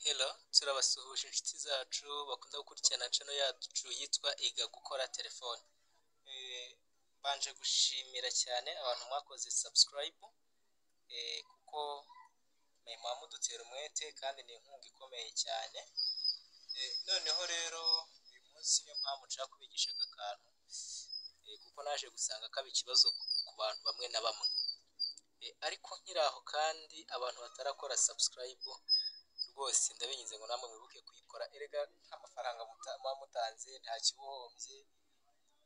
Hello, turabasuhuje inshuti zacu bakunda gukurikirana channel yacu yitwa Iga Gukora Telefone. Mbanje gushimira cyane abantu mwakoze subscribe, kuko muba mudutera umwete kandi ni inkunga ikomeye cyane. Noneho rero uyu munsi niyo mpamvu nshaka kubigisha aka kantu, kuko naje gusanga kaba ikibazo ku bantu bamwe na bamwe. Ariko nkiri aho kandi abantu batarakora subscribe rwose ndabinginze ngo namwe mwibuke kuyikora, erega nta mafaranga muba mutanze, nta kibuhombye,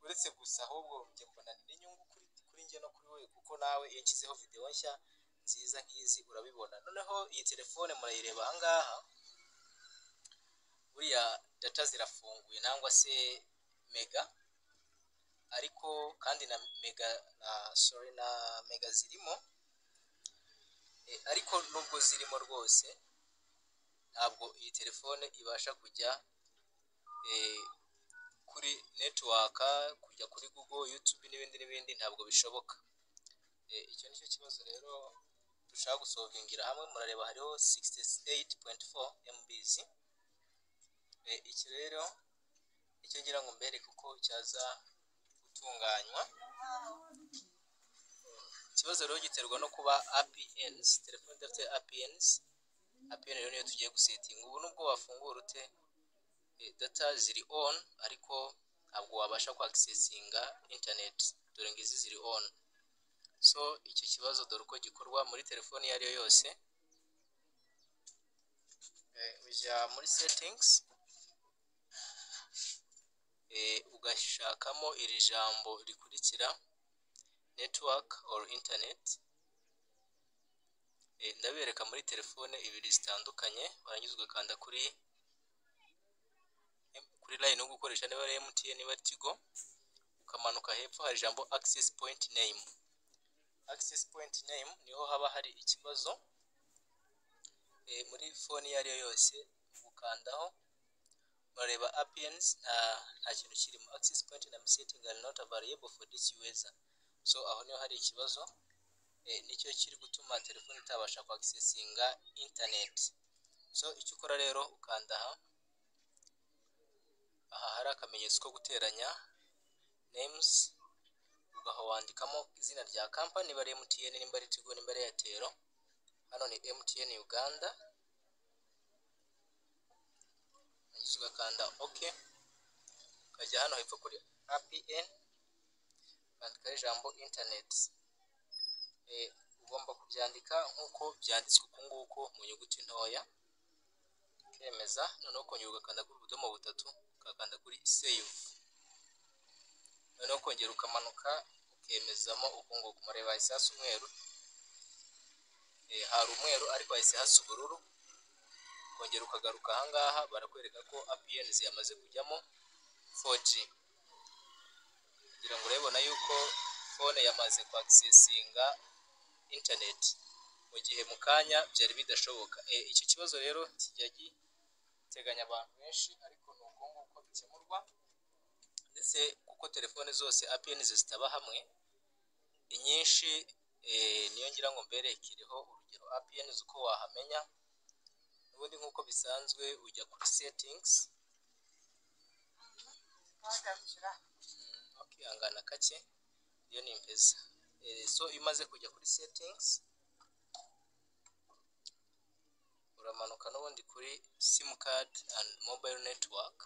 uretse gusa ahubwo njye mbona n'inyungu kuri njye no kuri wowe, kuko nawe iyo nshyizeho video nshya nziza nk'izi urabibona. Noneho iyi telefone murayireba aha ngaha, buriya data zirafunguye nangwa se mega, ariko kandi na mega na sorry na mega zirimo, ariko nubwo zirimo rwose ntabwo iyi telefone ibasha kujya kuri network, kujya kuri Google, YouTube n'ibindi n'ibindi, ntabwo bishoboka. Icyo nicyo kibazo rero dushaka gusolvingira hamwe. Murareba hariho 68.4 MBs. Iki rero nicyo ngira ngo mbereke uko cyaza gutunganywa. Ikibazo rero giterwa no kuba APNs, telefone idafite APNs. APN rero niyo tugiye gusetinga. Ubu nubwo wafungura ute, data ziri on, ariko ntabwo wabasha kwakisesinga internet, dore ngizi ziri on. So icyo kibazo dore uko gikorwa muri telefone iyo ari yo yose. Ujya muri settings, ugashakamo iri jambo rikurikira network or internet. Ndabereka muri telefone ibiri zitandukanye, warangiza ugakanda kuri line yo gukoresha, niba ari MTN niba ari Tigo, ukamanuka hepfo hari ijambo access point name. Access point name niho haba hari ikibazo muri phone iyo ari yo yose. Ukandaho murareba APNs nta kintu kirimo. Access point name setting are not available for this user. So aho niho hari ikibazo, nicyo kiri gutuma telefone itabasha kwakisesinga internet. So icyo ukora rero, ukanda aha hari akamenyetso ko guteranya names, ugaho wandikamo izina rya company, niba ari MTN, nimba ari Tigo, nimba ari Airtel. Hano ni MTN Uganda, ugakanda OK, ukajya hano hepfo kuri APN, ukandikaho ijambo internet. Ugomba kubyandika nk'uko byanditswe uku nguku mu nyuguti ntoya, ukemeza. Noneho ukongera ugakanda kuri ubudomo butatu, ugakanda kuri save, noneho ukongera ukamanuka ukemezamo uku nguku. Mureba hahise hasa umweru, hari umweru ariko hahise hasa ubururu. Ukongera ukagaruka aha ngaha, barakwereka ko APNs yamaze kujyamo 4G, kugira ngo urabibona yuko phone yamaze kwakisesinga internet, mu gihe mu kanya byari bidashoboka. Icyo kibazo rero kijya giteganya abantu benshi, ariko ni uko nguko bikemurwa. Ndetse kuko telefone zose APNs zitaba hamwe, inyinshi, niyo ngira ngo mberekereho urugero APNs uko wahamenya. Ubundi nk'uko bisanzwe ujya kuri settings, ukihangana kake, iyo ni impeza. So iyo umaze kujya kuri settings, uramanuka n'ubundi kuri sim card and mobile network,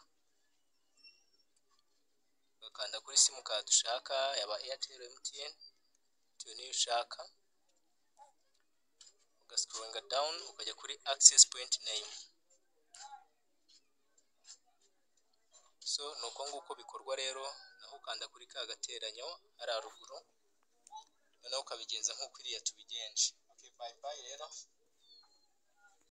ugakanda kuri sim card ushaka, yaba Airtel, MTN, bitewe n'iyo ushaka, ugascrollinga down ukajya kuri access point name. So ni uko nguko bikorwa rero, naho ukanda kuri ka gateranyo hari haruguru, noneho ukabigenza nk'uko iriya tubigenje. Okay, bye bye rero.